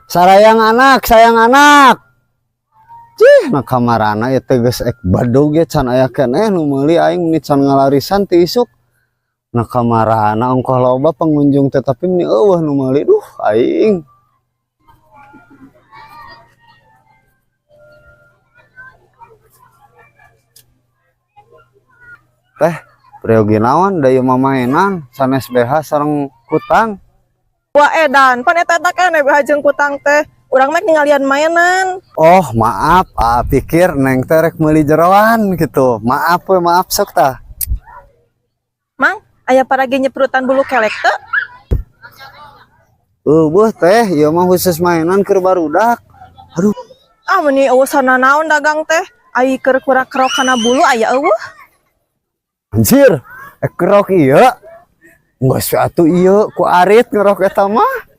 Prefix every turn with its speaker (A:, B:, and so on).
A: Sarayang anak, sayang anak. Cih, na kamarana ya teh geus ek badog ya can aya keneh nu meuli, aing meni can ngalarisan ti isuk. Na kamarana ongkoh loba pengunjung teh, tapi meni euweuh nu meuli. Duh, aing. Teh, priyogi naon da ieu mah mainan sanes BH sareng kutang?
B: Wah edan, pan eta eta keneh BH jeung kutang teh. Urang mah ningalian mainan.
A: Oh, maaf, ah, pikir neng teh rek meuli jeroan gitu. Maaf we, maaf, sok tah.
B: Mang, aya paragi nyeprutan bulu kelek teu?
A: Euweuh teh, ieu mah khusus mainan keur barudak. Aduh.
B: Ah, meni euweuh naon dagang teh. Ai keur kurak-kerok kana bulu aya euweuh?
A: Anjir, kerok ieu. Geus atuh ieu ku arit ngerok eta mah.